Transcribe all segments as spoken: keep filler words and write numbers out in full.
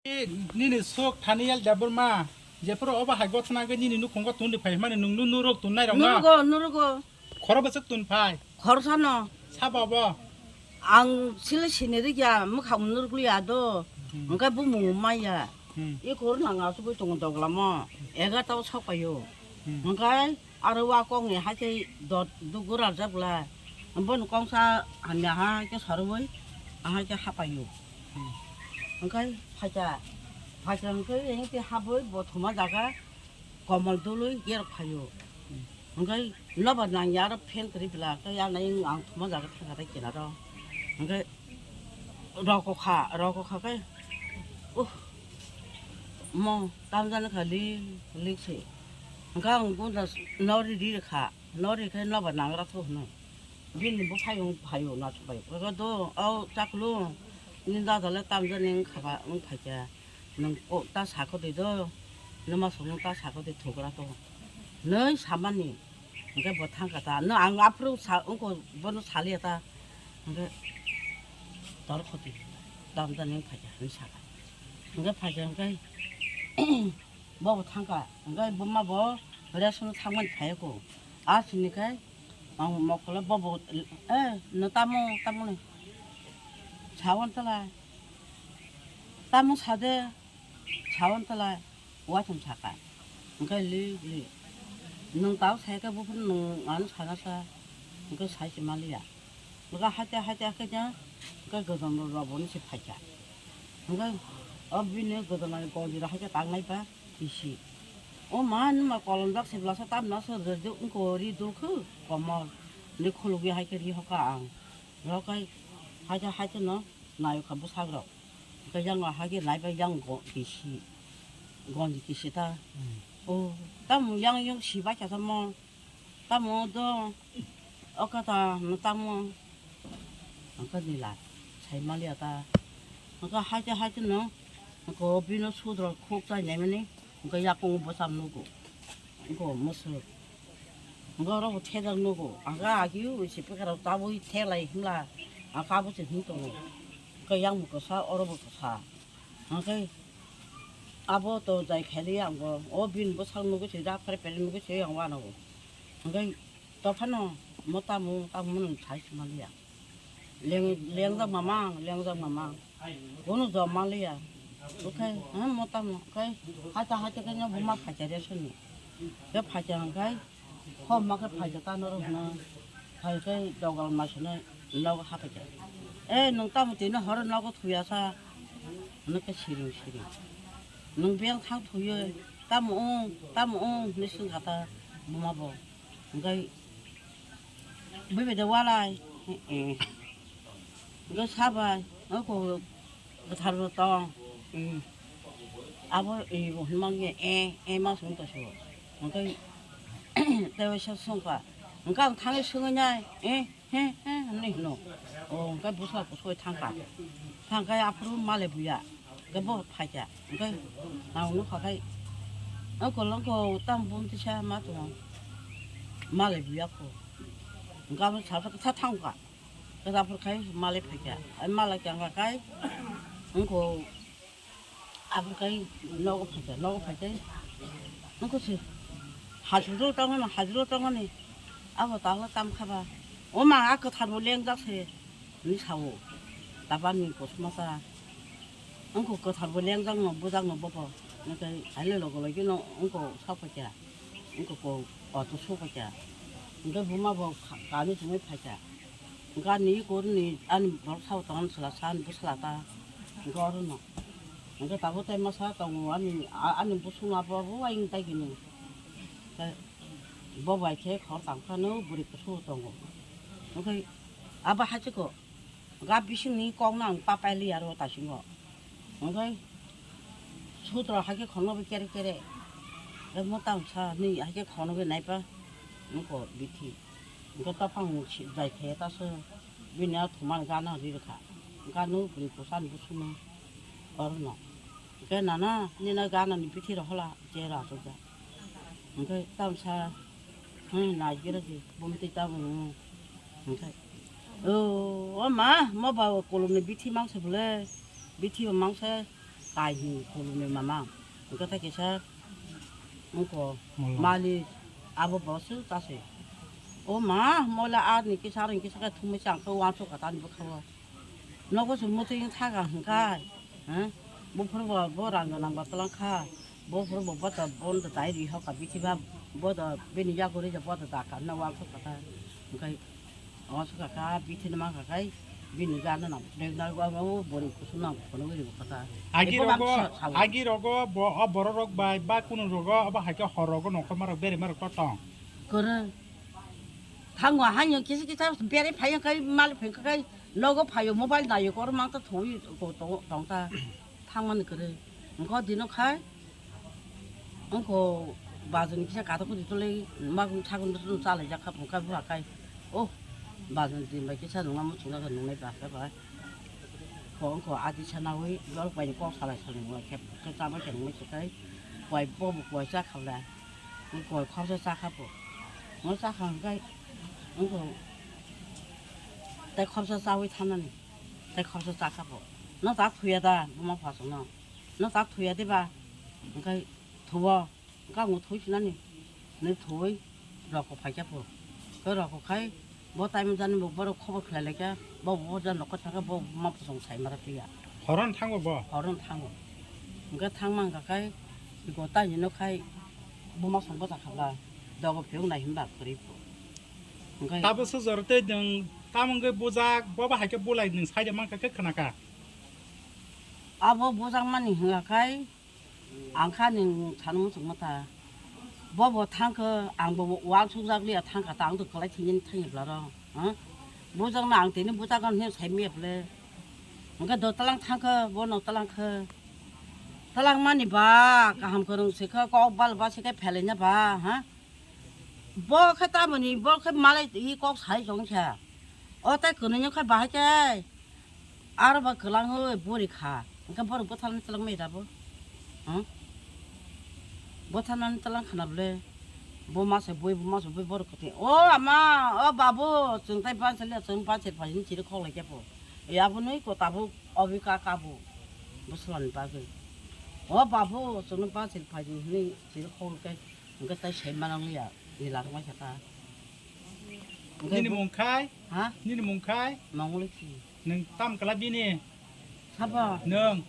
Nini sok Thaniel Debbarma, jephuru obo hai gotna hwnkhe nini nukhungo tun ri phai hwnmani nwng nu nurok tun nai rok no? Nurugo, nurugo. Khoro bwswk tun phai? Khorsa no. Sabo bo? Ang sile sini ri ya, mwkhang nuruk li ya do. Hmm. Hwnkhe bumung maya. Hmm. I khor nang asugwi tongo doglamo. Egarta o sok paio. Hmm. Hwnkhe aro wa kok ni hai khe dot duk gura jak bla. Bo ni kongsa hamya hai khe sarwi, ahai khe hapaio. Hmm. Hwnkhe phaikha, phaikha hwnkhe hwnkhe habwi bo thuma jaga komol dului gerok phaio. Hmm. Hwnkhe nobar nangya aro fan kwrwi bla, tei ya nai ang thuma jaga thangkha tei kinaro. Hwnkhe rokokha, rokokha khe, uh, mo tamjani kha lik, lik se. Hwnkhe ang gunda nori ri kha, nori khe nobar nangra thu hwno. Bini bo phaiyung, phaiyung na chubai. Kaka do, o chaklu, ni dada le tamjani wng khaba, wng phaikha. Nwng ko, ta sakho de do, nwma songno ta sakho de thugra to. Nwi samani, hwnkhe bo thangkha ta. No ang aphuru sa, wngko bono saliya ta. Hwnkhe tor khoti, tamjani wng phaikha, hwnwi sakha. Hwnkhe phaikha, hwnkhe bobo thangkha, hwnkhe buma bo ration thangmani phaiya ko. Asini khe ang mokolo bobo, eh, no tamo, tamo ni. Sawan talai. Tamo sade, sawan talai. Waitham saka. Hwnkhe li, li. Nwng tao sai khe buphuru nwng ano sana sa. Hwnkhe sai se maliya. Hwnkhe haite, haite, haite, hwnkhe gojom rok boni se phaikha. Hwnkhe o bini gojom rok gonji rok haikhe tangnai ba kisi. O ma numa kolom jak se blasa tamna se rwjak wngko ri dulkhu komol. Ni khulugwi haikhe ri hoka ang. Rokai haite, haite no nayokha bwsak rok. Hwnkhe yang o haikhe naibai yang go kisi. Gonji kisi ta. Hmm. O tamo yang yang sibai kha tamo. Tamo do, o kata no tamo, ang kha dila, sai maliya ta, ang kha haite haite no, ang kha bino sudro khuk chai nai mani, ang kha yakung bwsam nugo, ang kha mwswk, ang kha oro bo thejak nugo, ang kha agi ui se pekar tabui thelai himla, ang kha abo se him tongo, ang kha yang bo kwsa, oro bo kwsa, ang kha abo to jai khailiya ang bo, o bini bwsang nugui se, jak pere pere nugui se, ang wanago. Hwnkhe tophano mo tamo, tamo nwng sai se manliya. Leng, lengjak mamang, lengjak mamang. Bono jom manliya. Okhai, ha, mo tamo, okhai, hacha hacha khe no buma phacha re soni. Khe phacha hwnkhe, khom ma khe phacha ta norok hwno. Phai khe dogal ma sino nogo haphacha. Eh, nwng tamo tini horo nogo thuya sa. Hwnkhe siring siring. Nwng beng thang thuyo, tamo ong, tamo ong, hwnwi swngkha ta buma bo. Hwnkhe bebede walai, eh, eh. Hwnkhe sabai, o ko kwthar bo tong, eh. Abo, eh, bo hwnmang ye, eh, eh, ma song to so. Hwnkhe tei waisa songkha. Hwnkhe ang thangwi swngwi nai, eh, he, he, hwnwi hwno. O, hwnkhe bwsla kusui thangkha. Thangkhe aphuru male buya. Hwnkhe bo phaikha. Hwnkhe ang nukha khai, o kolongko tamo bumtisa ma tongo. Male buya kho. Hwnkhe abo salsa kwtha thangkha. Hwnkhe aphuru khai male phaikha. Ai male kyangkha khai, wngkho. Abo kai nogo phaikha, nogo phaikhai. Wngkha se hajiro tongmani, hajiro tongmani. Abo tangla tamkhaba. O ma, a kwthar bo lengjak se, hwnwi sao. Tabani kosom ta. Wngkha kwthar bo lengjak no, bujak no bobo. Wngkha haile logo logi no wngkha sokphaikha. Wngkha ko auto sokphaikha. Wngkha buma bo kha-, kani songwi phaikha. Gani korni ani borok sao tongani sela sa ani bwsla ta gorono. Hwnkhe tabuk tai masa tongo ani, a-, ani bosong abo bo ayang tai gini. Tei bo bai khe khor tang phano bwrwi kusu tongo. Hwnkhe abo hai se kok ga bisingni kokno ang papai li aro taisingo. Hwnkhe sutro hai khe khornokgwi kere kere. Tei mwtang sa nwi hai khe khornokgwi naipa wngkha bithi. Hwnkhe taphang si-, jai khe ta se bini a thumani gana ri rwkha. Gana bwrwi kwchani bwswkno orono. Hwnkhe nana nini ganani bithi rw hola je rw achukjak. Hwnkhe tamsa, hmm, nai gire di, bumtwi tabuk nung. Hwnkhe, o, o ma, mo ba kolomni bithi mangsa bwle, bithi bo mangsa, Tai hi kulumni mama. Hwnkhe tei kisa wngkho Mola. Mali abo bo se chase. O ma, mola ani kisa ring kisa khe thumui chang khe wansuk kha tani bwkha o. Nogo se muchung thaga hwnkhe, ha? Buphuru bo, bo rang nang ba tlang kha. Buphuru bo bota bon da dai ri hoka bithi ba bota bini yago ri ja bota da ka na wansuk kha ta. Hwnkhe wansuk kha kha bithi na ma kha kai bini ga na nang. Dek na wa ma o bori kusum nang kono ri kha ta. Agi Eko rogo, bang sa, sa. Agi rogo bo, o borok rok bai ba kunu rogo, obo hai khe hor rogo nongkhor ma rok bere ma rok to tong. Kore. Thango haino kisa kisa bere phai kai mal phai kai. Nogo phaio mobile naio kor mang ta thoi ko to tong ta thang man kre. Wngkho dino khai wngkho bajoni kisa katok kudi tole magun chagun tole chalai jak kha phung kai bua kai. Oh bajoni din bai kisa nungma muchung na nungnai ba kha ba. Ko wngkho adi sanawi borok bai kok salai salai nunglai khe khe chama khe nungmai se kai. Koi bo bo koi cha khala. Wngkho koi khorsa cha kha bo. Mo cha kha hwnkhe wngkho tei khorsa chawi thanani. Tei khoroksa chakha bo. No chak thuya da, buma phasung no. No chak thuya de ba. Hwnkhe thuo. Hwnkhe ang thoi sinani. Ni thoi. Roko phaikha pho. Khe roko khai. Bo time jani bo borok khobor khlai laikha. Bo bo jan roko thangkha bo buma phasung sai mara phiya. Horon thango bo. Horon thango. Hwnkhe thangma hwnkha khai. Go tai no khai. Buma song bo chakha ba. Dogo phiyok nai himba khori pho. Hwnkhe tabo sujor tei nwng tamo wngwi bujak, bo ba hai khe bulai nwng side o mankha khe khna kha. Abo bujak mani hwnga khai ang kha nwng sano muchungma ta. Bo bo thang khe ang bo uansukjak liya thang kha ta ang to kwlai thwngwi thangya bwla rok. Bujak no ang tini bujak no hwnwi sai manya bwle. Hwnkhe do tlang thang khe bo no tlang khe. Tlang mani ba kaham kwrwng se khe kok bal ba se khe phelaina ba ha. Bo khe tamoni, bo khe malai i kok sai tong kha. O tei kwnwi no khe bahai khe aro ba kwlangwi bori kha. Hwnkhe borok bwtharnani twlang maya da bo. Hmm? Bwtharnani twlang khna bwle. Bo masa bui, bo masa bui borok kwthwi. O ama, o babu, chwng tai bansa liya, chwng bansa phai hwnwi chiri khok lai khe bo. E aboni ko tabuk obi ka kabu. Bwswlani bagwi. O babu, chwngno bansa phai di hwnwi chiri khok lai khe. Hwnkhe tai sai manang liya, ni larwk mai kha ta. Hwnkhe nini bo mung khai? Ha? Nini mung khai? Mangoli si. Nwng tam kala bini? Sabo? Nwng?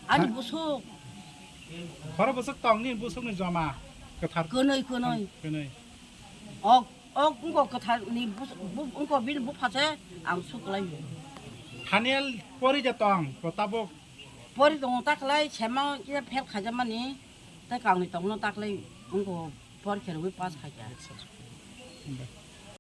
Ani busuk. Khoro busuk tong nini busuk ni joma? Kwthar. Kwnwi, kwnwi. Kwnwi. Ok, ok, wngko kwthar ni busuk, bu-, wngko bini bupha se ang suklai. Thaniel pori ja tong, ko tabuk? Pori tongo ta khlai, sema kisa fail khaijamani, tei kangni tongno ta khlai wngkho por khe rwui pass khaikha.